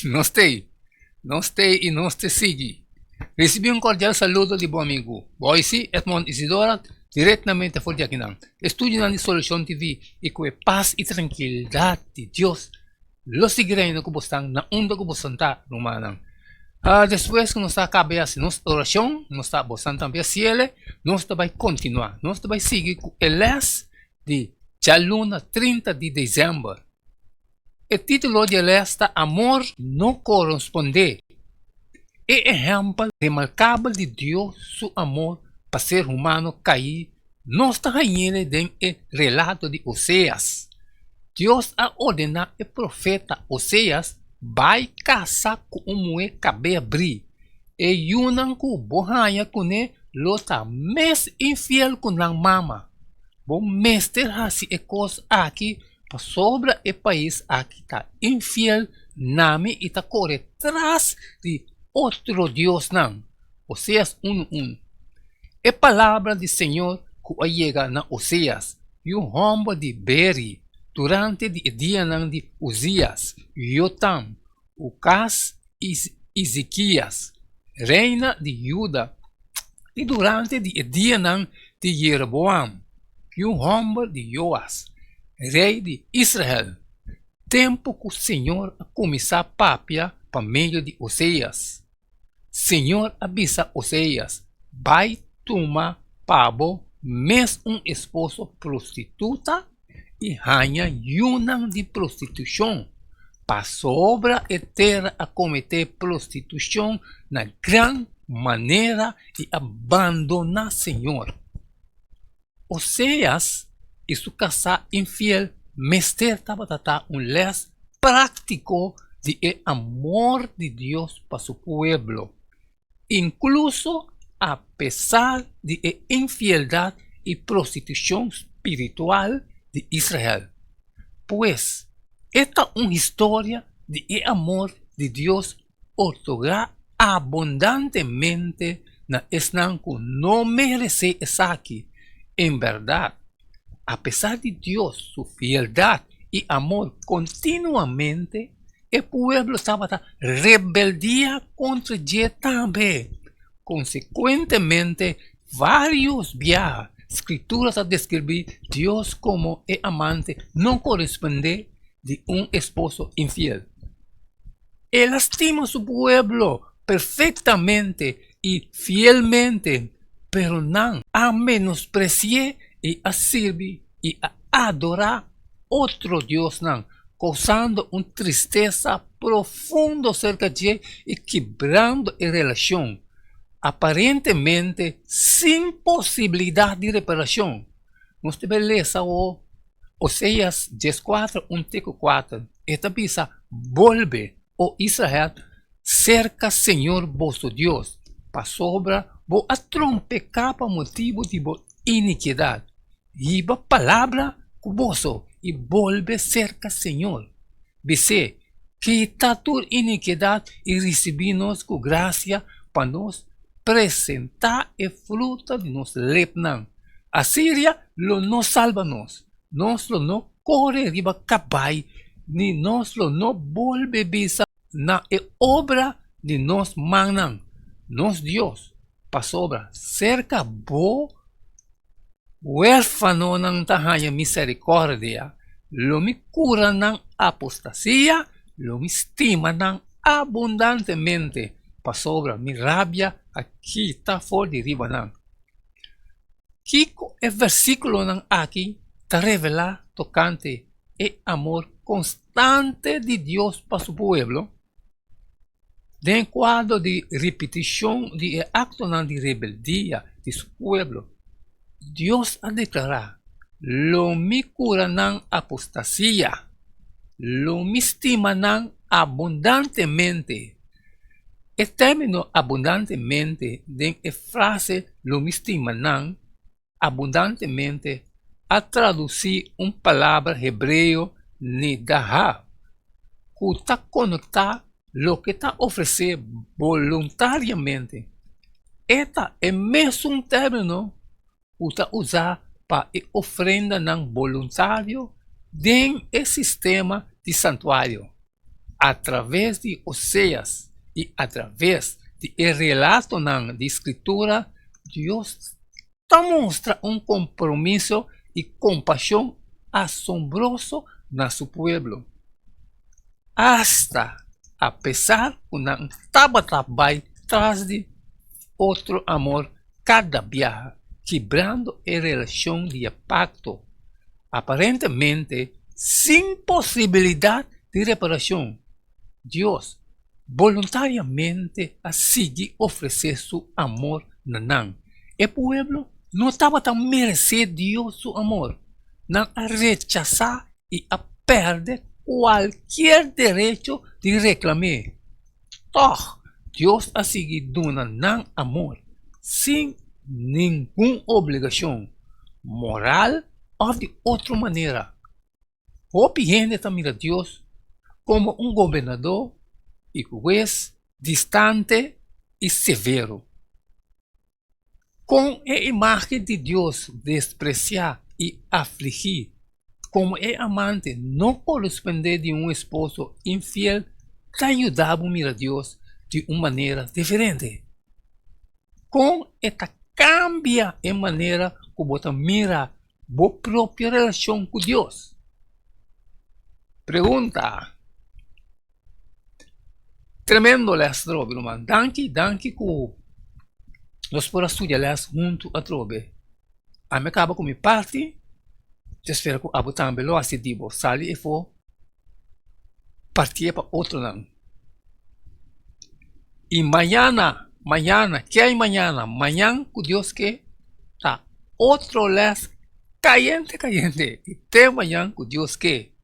Nos t'ei, nos t'ei i nos te sigui. Risibí un kordial saludo di bo amigu, Boysi Edmond Isidora, direktamente for di akinan, estudionan di Solushon TV, i ku e pas i trankilidat di Dios lo sigui reina ku bosnan na unda ku bosnan ta, rumannan. Despues ku nos a kaba di hasi nos orashon, nos ta bosnan tambe a siele, nos ta bai kontinuá, nos ta bai sigui ku e lès di djaluna 30 di desèmber. E título di e lès ta Amor No Korespondé. E ehèmpel remarkabel di Dios su amor pa ser humano kaí nos ta hañ'é den e relato di Oseas. Dios a ordená e profeta Oseas bai kasa ku un muhé kab'é abrí. E yunan ku bo haña kuné lo ta mes infiel ku nan mama. Bo mester hasi e kos aki Pasobra e pais aki ta infiel na mi i ta kore tras di otro diosnan. Oseas unu un. E palabra di señor ku a yega na Oseas, yu hòmber di Beri, durante di e dianan di Uzias, Jotam, Ukas i Ezekias, reina di Juda, i durante di e dianan di Jeroboam, yu hòmber di Joas, rei di Israel, tempu ku señor a kuminsá papia pa medio di Oseas. Señor a bisa Oseas, Bai tuma pa bo mes un esposo prostituta i haña yunan di prostitushon, pasobra e tera a kometé prostitushon na gran manera i a bandoná señor. Oseas i su kasá infiel mester tabata ta un lès práktiko di e amor di Dios pa su pueblo, inkluso apesar di e infieldat i prostitushon spiritual di Israel. Pues, e ta un historia di e amor di Dios otorgá abundantemente na esnan ku no meresé esaki. En bèrdat, apesar di Dios su fieldat i amor kontinuamente, e pueblo tabata rebeldia kontra dje tambe. Konsekuentemente, vários biaha Skritura ta deskribí Dios komo e amante no korespondé di un esposo infiel. El a stima su pueblo perfektamente i fielmente, pero nan a menospresi'é i a sirbi i a adorá otro diosnan, kousando un tristesa profundo serka dje i kibrando e relashon, aparentemente sin posibilidat di reparashon. Nos ta bai lesa awor Oseas dieskuater un te ku kuater. E ta bisa, Bolbe, o Israel, serka señor boso Dios, pasobra bo a trompeká pa motibu di bo inikidat. Hiba palabra ku boso i bolbe serka señor. Bis'é, Kita tur inikidat i risibí nos ku grasia pa nos presentá e fruta di nos lepnan. Asiria lo no salba nos, nos lo no kore riba kabai ni nos lo no bolbe bisa na e obra di nos mannan, Nos Dios, pasobra serka bo Huérfanonan ta haña misericordia, lo mi cura nan apostasia, lo mi stima nan abundantemente, pasobra mi rabia a kita for di riba nan. Kico e versiculonan aki ta revela tocante e amor constante di Dios pa su pueblo? Den kuadro di ripitishon di e aktonan di rebeldia di su pueblo, Dios a deklará, Lo mi kura nan apostasia, lo mi stima nan abundantemente. E término abundantemente den e frase lo mi stima nan abundantemente a tradusí un palabra hebreo nidaha, ku ta konektá loke ta ofresé boluntariamente. E ta e mesun término ku ta usá pa e ofrendanan boluntario den e sistema di santuario. Atraves di Oseas i atraves di e relatonan di Skritura, Dios ta mustra un kompromiso i kompashon asombroso na su pueblo, asta apesar ku nan tabata bai tras di otro amor kada biaha, kibrando e relashon di e pakto, aparentemente sin posibilidat di reparashon. Dios boluntariamente a sigui ofresé su amor na nan. E pueblo no tabata meresé Dios su amor. Nan a rechasá i a pèrdè kualkier derecho di reklam'é. Tòg, Dios a sigui duna nan amor sin ningun obligashon moral òf di otro manera. Hopi hende ta mira Dios komo un gobernadó i hues distante i severo. Kon e imágen di Dios despresiá i afligí komo e amante no korespondé di un esposo infiel ta yuda bo mira Dios di un manera diferente? Kon e ta kambia e manera ku bo ta mira bo propio relashon ku Dios? Pregunta. Tremendo les atrobe ruman. Danki, danki ku nos por a studia les huntu atrobe. Ami a kaba ku mi parti, ta spera ku abo tambe lo hasi di bo. Sali efo partié pa otronan. I mañana, mañana, ke hay mañana? Mañan ku Dios ke ta otro les kayente kayente. I te mañan ku Dios ke.